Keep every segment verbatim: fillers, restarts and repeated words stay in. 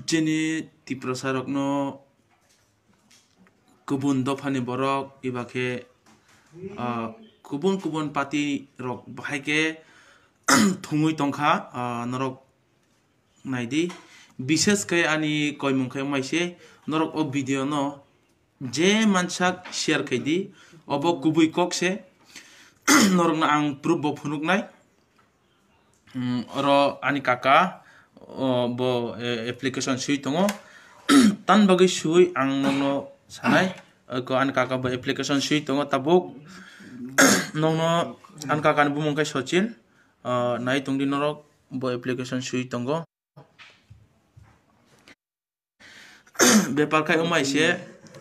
Chini Tiprasa rokno kubun dophani borok, eba khe, ah, kubun kubun party rok bahai khe thumwi tongkha, ah, norok naidi. Bishes khe ani koimung khe maise, norok o video no je mansak share khai di, obo kubui kok se, norokno ang proof bo phunuknai. Mm, oro ani kaka, o, bo, eh, application sui tongo. Tan bagwi sui ang nokno sanai, ko ani kaka bo application sui tongo tabuk. Nokno ani kaka ni bumung khe Sachin, ah, nai tongdi norok bo application sui tongo. Bepar khai wngmai se,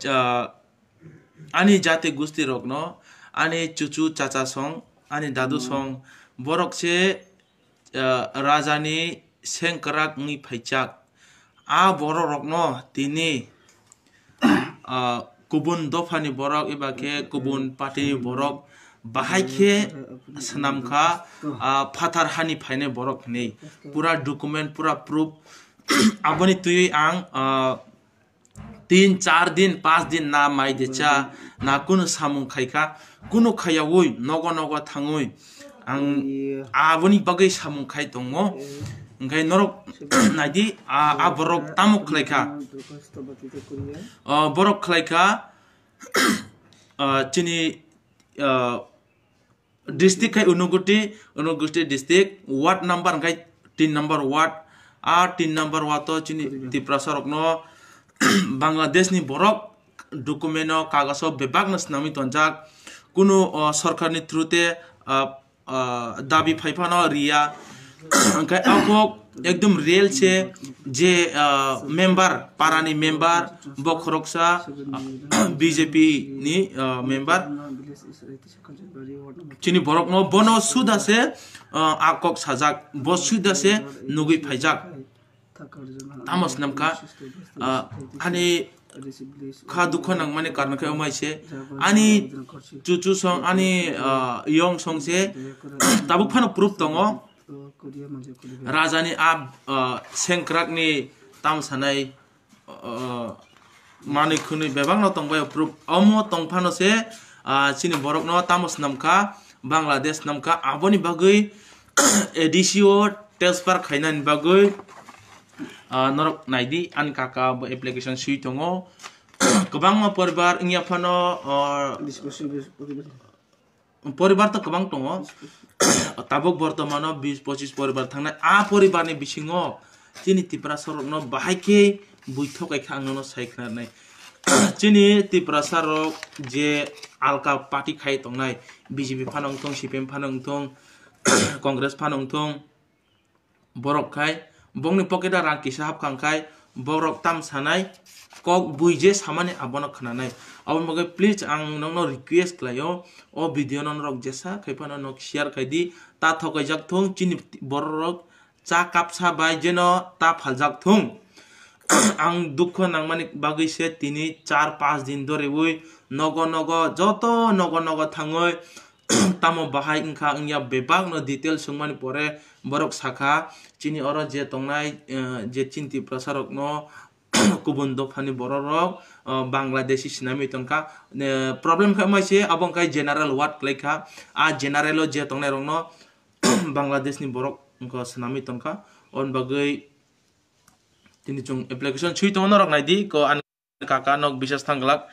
ah, ani jati gusti rokno, ani chuchu chacha song, ani dadu song, borok se, ah, raja ni sengkrak wngwi phaijak. A borok rokno tini, ah, kubun dophani borok eba khe kubun party ni borok bahai khe swnam kha, ah, phatar hani phainai borok hinwi. Pura document, pura proof. Aboni twiwi ang, ah, tin, char din, panch din na mai de cha, na kunu samung khai kha, kunu khaiyaui nogo nogo thangwi ang aboni bagwi samung khai tongo. Hwnkhe norok naidi, a, a borok tamo khlai kha? O borok khlai kha, ah, chini, ah, district khai Unakoti, Unakoti district, ward number hwnkhe tin number ward. A tin number ward o chini Tiprasa rokno Bangladesh ni borok document o, kagoz o bebak no swnamwi tonjak. Kunu, o, sorkar ni through te, ah, ah, dabi phai phano riya. Hwnkhe a kok ekdom real se je, ah, member, para ni member, bo khoroksa, ah, B J P ni, ah, member. Chini borok no bono suda se, ah, a kok sajak, bo suda se nugwi phaijak. Tamo swnam kha, ah, ani kha dukho nangmani karon khe wngmai se, ani chuchu song, ani, ah, yong song se, tabuk phano proof tongo. Raja ni a, ah, sengkrak ni tamo sanai, ah, manwi khwnwi bebak no tongbai proof. Omo tong phano se, ah, chini borok no tamo swnam kha, Bangladesh swnam kha, aboni bagwi A D C o transfer khainani bagwi, ah, norok naidi, ani kaka bo application sui tongo. Kwbangma poribar wngya phano, ah, poribar to kwbang tongo. Tabuk bortomano bis pochis poribar thangnai. A poribarni bisingo chini Tiprasa rokno bahai khe buithok kha, ang nono sai khna nai. Chini Tiprasa rok je alka party khai tongnai, B J P phano wngthong, C P M phano wngthong, Congress phano wngthong, borok khai bongni pocket o rang kisa hapkha khai borok tam sanai, kok bui je samani abono khnanai. Aboni bagwi please ang nokno request khlaio, o video no norok jesa khai phano nok share khai di, ta thokaijak thung chini borok rok, cha kapsa bai jeno ta phaljak thung. Ang dukho nangmani bagwi se tini char panch din doriwi nogo nogo, joto nogo nogo thangwi tamo bahai wngkha wngya bebak no detail swngmani pore borok sakha, chini oro je tongnai, eh, je chini Tiprasa rokno kubun dophani borok rok, eh, Bangladeshi sinamwi tongkha. Eh, problem kha mai se abo wngkha general ward kwlai kha. A general o je tongnai rokno Bangladesh ni borok wngkha swnamwi tongkha. On bagwi tini chwng application swi tongo, norok naidi ko ani kaka nok bisas thang glak.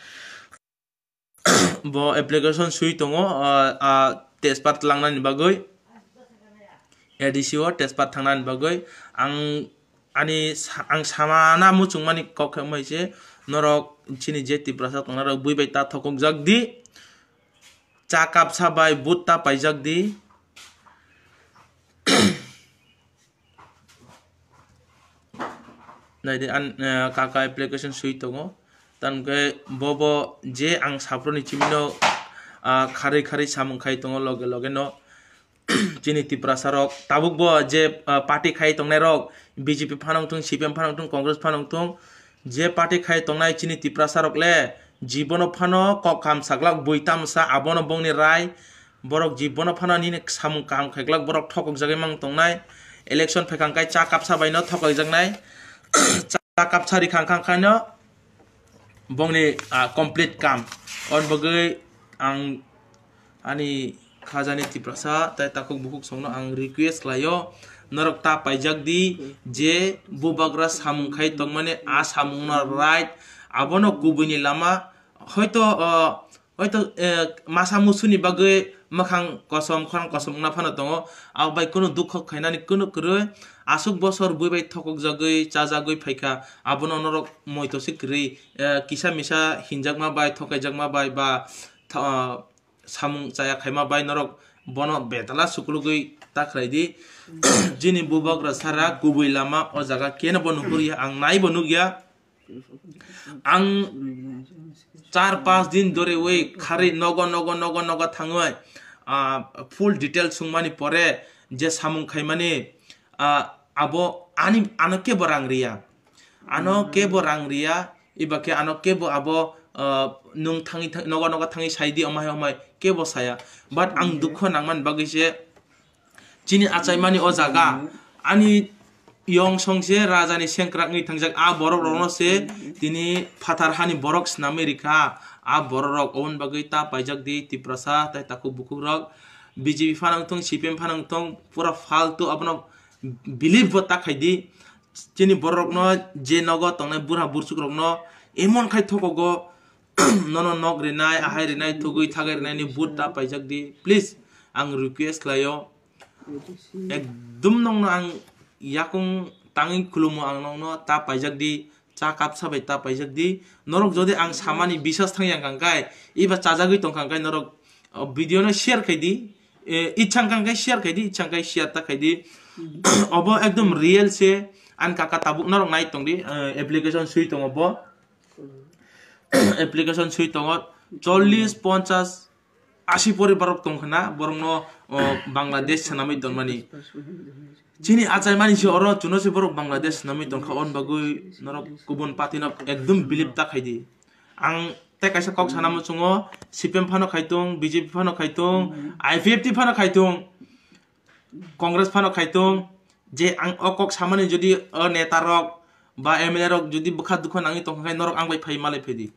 Bo application swi tongo, ah, ah, tejpat langnani bagwi, A D C o tejpat thangnani bagwi. Ang ani sa-, ang samana muchungmani kok khe wngmai se, norok chini je Tiprasa tongnai rok bui bai ta thokokjak di. Cha kapsa bai vote ta paijak di. Naidi an, eh, kaka application swi tongo. Tamkhe bobo je ang saproni chimino, ah, kharwi kharwi samung khai tongo loge loge no. Chini Tiprasa rok tabuk bo je, ah, party khai tongnai rok, B J P phano wngthung, C P M phano wngthung, Congress phano wngthung, je party khai tongnai chini Tiprasa rok le jibono phano kok kaham saglak bui tamsa abono bongni rai, borok jibono phano nini samung kaham khaiglak borok thokok jagwi mang tongnai, election phaikang kai cha kapsa bai no thokok jaknai. Takap sari khang khang khaino bongni, ah, complete kam. On bagwi ang ani khajani Tiprasa tai takhuk bukhuk songno ang request khlaio, norok ta paijak di je bubagra samung khai tongmani a samungno right, abono kubuini lama hoito, ah, Hoito, eh, masa musuni bagwi mwkhang kosom, khorang kosom wngna phano tongo. Abo bai kunu dukho khainani kunu kwrwi. Aswk bosor bui bai thokokjagwi, chajagwi phaikha. Abono norok moito se kwrwi, eh, kisa misa hinjakma bai, thokaijakma bai, ba tha-, samung chaya khaima bai norok bono betala sukulugwi ta khlai di. Jini bubagra sara kubui lama o jaga keno bo nuhurya, ang naibo nukya. Ang char pas din dore ui khari nogo, nogo, nogo, nogo thangwi, ah, full detail sungmani pore je samung khaimani, ah, abo ani, ano kebo rang riya. Ano kebo rang riya, iba khe ano kebo abo, ah, nung thangwi thang-, nogo, nogo thangwi sai di, omai, omai kebo saya. But ang dukho nangmani bagwi se Chini achaimani o jaga, ani yong song se raja ni sengkrak wngwi thangjak. A borok rokno se tini phatar hani borok swnamwi rikha. A borok rok oboni bagwi ta paijak di Tiprasa tai takhuk bukhuk rok. B J P phano wngthong, C P M phano wngthong, pura faltu abono believe bo ta khai di. Chini borok rokno je nogo tongnai bura bursuk rokno emon khai thokogo, nono nok rinai, ahai rinai, thugwi thagai rinai ni but ta paijak di. Please, ang request khlaio. Ekdum nokno ang yakung tangwi khulumo, ang nokno ta paijak di, cha kapsa bai ta paijak di. Norok jodi ang samani bisas thang yang kang kai, iba chajagwi tong kang kai norok, o, video no share khai di. E, ichang kang kai share khai di, ichang kai share ta khai di. Obo ekdum real se, ang kaka tabuk norok nai tong di, e, application sui tongo bo. Application sui tongo, chollis, ponchas, asi poribar rok tong khna, borokno, o, Bangladesh swnamwi tongmani. Chini achaimani se oro chuno se borok Bangladesh swnamwi tongkha, on bagwi norok kubun party no ekdum believe ta khai di. Ang tei kaisa kok sana muchungo, C P M phano khai tong, B J P phano khai tong, I P F T phano khai tong. Congress phano khai tong, je ang o kok samani jodi o neta rok ba M L A rok jodi bwkha dukha nangwi tongkha khe norok ang bai phai malai phai di.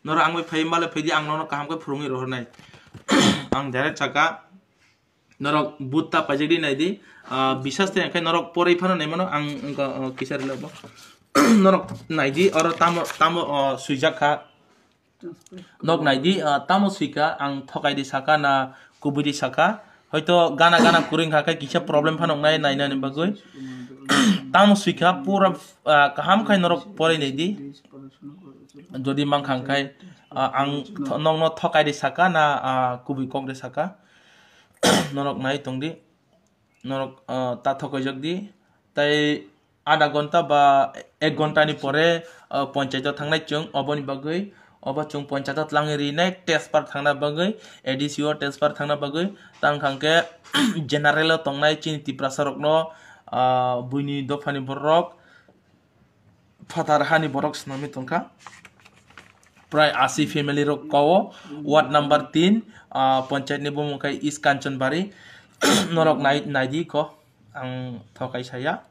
Norok ang bai phai malai phai di, ang nono kaham khe phwrwngwi rohornai. Ang direct saka, norok but ta paijak di nai di, ah, bisas tei ang khe norok porwi phano nai mano, ang wngkha, ah, kisa rwlabo. Norok nai di, oro tamo, tamo, ah, swijak kha. Nok nai di, ah, tamo swi kha, ang thokai di saka na kubui di saka. Hoito gana gana kwrwi wngkha khe kisa problem phano wngnai nainani bagwi. Tamo swi kha pura, ah, kaham khai norok porai nai di. Jodi mankha wngkhai, ah, ang tho-, nokno thokai di saka na, ah, kubui kok di saka. Norok nai tong di. Norok, ah, ta thokaijak di. Tai adha ghonta ba ek ghonta ni pore, ah, panchayat o thangnai chwng, oboni bagwi obo chwng panchayat o twlangwi rinai, transfer thangna bagwi, A D C o transfer thangna bagwi, tang kha hwnkhe general o tongnai chini Tiprasa rokno, ah, buini dophani borok phatar hani borok swnamwi tongkha. Prai asi family rok kao, ward number tin, ah, panchayat ni bumung khai East Kanchanbari. Norok nai, nai di ko, ang thokai saya.